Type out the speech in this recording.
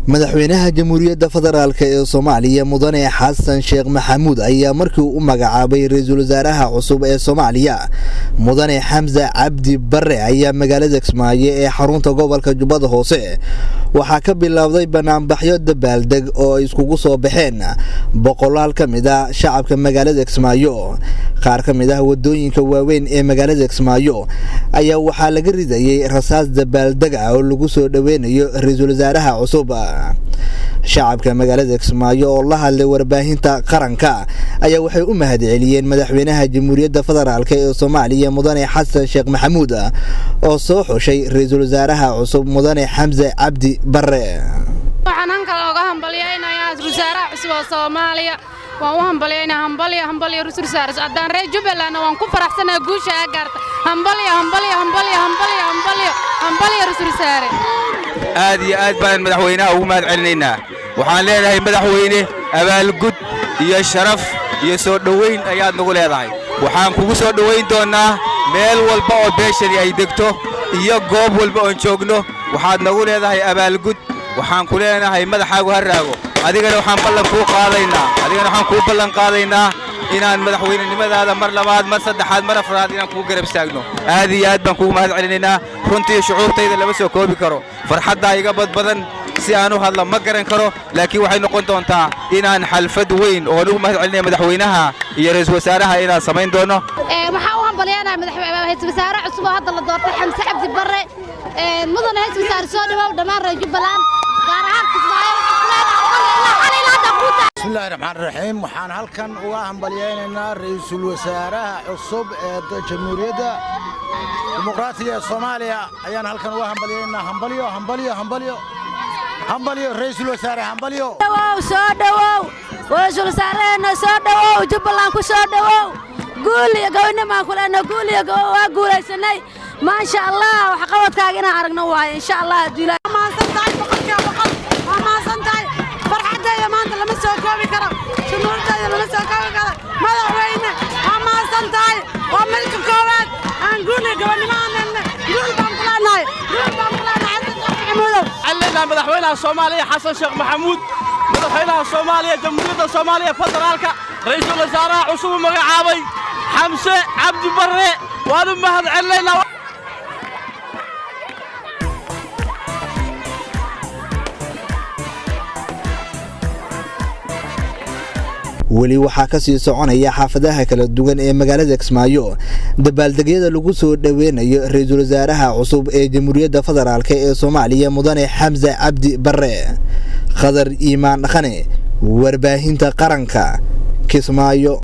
Madaxweynaha Jamhuuriyadda Federaalk ee Soomaaliya, Mudane Xasan Sheekh Maxamuud, ayaa markii uu u magacaabay ra-iisul wasaaraha cusub ee Soomaaliya, Mudane Xamse Cabdi Bare, ayaa magaalada Kismaayo ee xarunta gobolka Jubbada Hoose waxaa ka bilaabday banaanbaxyo dabaaldeg oo ay iskugu soo baxeen boqolaal ka mid ah shacabka magaalada Kismaayo. Qaar ka mid ah wadooyinka waaweyn ee magaalada Kismaayo ayaa waxaa laga ridayay rasaas dabaaldeg ah oo lagu soo dhoweynayo ra-iisul wasaaraha cusub. Shacabka magaalada Kismaayo oo la hadlay warbaahinta qaranka ayaa waxay u mahadceliyeen madaxweynaha Jamhuuriyadda Federaalk ee Soomaaliya, Mudane Xasan Sheekh Maxamuud, oo soo xushay ra-iisul wasaaraha cusub, Mudane Xamse Cabdi Bare. Waxaan halkan oga hambalyaynayaa ra-iisul wasaaraha cusub oo Soomaaliya. Waan u hambalyaynaa, hambalyo, hambalyo, ra-iisul wasaare. Haddaan reer Jubbalandna waan ku faraxsanahay guusha aa gaarta. Hambalyo, hambalyo, hambalyo, hambalyo, hambalyo, hambalyo, ra-iisul wasaare. Aad iyo aad baan madaxweynaha ugu mahad celinaynaa. Waxaan leenahay, madaxweyne, abaalgud iyo sharaf iyo soo dhowayn ayaad nagu leedahay. Waxaan kugu soo dhowayn doonnaa meel walba oo beeshani ay degto iyo goob walba oon joogno. Waxaad nagu leedahay abaalgud. Waxaan ku leenahay, madaxaagu ha raago. Adigana waxaan ballan kuu qaadaynaa, adigana waxaan kuu ballan qaadaynaa inaan madaxweynenimadaada mar labaad, mar saddexaad, mar afraad inaan kugu garab istaagno. Aad iyo aad baan kugu mahad celinaynaa. Runtii shucuurtayda lama soo koobi karo, farxaddaa iga badbadan, si aan u hadla ma garan karo, laakiin waxay noqon doontaa inaan xaflad weyn oo ugu mahad celinaya madaxweynaha iyo ra'iisul wasaaraha inaan samayn doono. Waxaa u hambalyaynaya madax ra'iisul wasaare cusub oo hadda la doortay, Xamse Cabdi Barre. Mudane ra'iisul wasaare, soo dhawow. Dhammaan reer Jubbaland, gaar ahaan Kismaayo, waxaan ku leenahay xalay ilaa hadda kuu tahay. Bismillahi raxmaan raxiim. Waxaan halkan uga hambalyaynaynaa ra'iisul wasaaraha cusub ee Jamhuuriyadda Dimuqraatiga ee Soomaaliya ayaan halkan uga hambalyaynaynaa. Hambalyo, hambalyo, hambalyo, hambalyo, ra'iisul wasaare, hambalyo. Dhawow, soo dhowow, ra'iisul wasaaraheenna, soo dhowow. Jubbaland ku soo dhowow. Guul iyo gobonnimaan ku leenahay, guul iyo gobo. Waa guulaysanay, maasha Allah. Waxqabadkaaga inaan aragno waaye, insha Allah, hadduu Ilaahay. Mahadsantahay 100%, waa mahadsantahay. Farxaddayda maanta lama soo koobi karo, shucuurtayda lama soo koobi karo. Madaxweyne, waa mahadsantahay. Waa midka koowaad aan guul iyo gobonnimo aan helnay. Guul baan ku leenahay, guul baan ku leenahay, Xasan Sheekh Maxamuudow. Waxaan leenahay madaxweynaha Soomaaliya, Xasan Sheekh Maxamuud, madaxweynaha Soomaaliya, Jamhuuriyadda Soomaaliya Federaalka, ra'iisul wasaaraha cusub u magacaabay Xamse Cabdi Barre, waan u mahad celinaynaa. Weli waxaa ka sii soconaya xaafadaha kala duwan ee magaalada Kismaayo dabaaldegyada lagu soo dhoweynayo ra-iisul wasaaraha cusub ee Jamhuuriyadda Federaalk ee Soomaaliya, Mudane Xamse Cabdi Bare. Khadar Iimaan Dhaqane, Warbaahinta Qaranka, Kismaayo.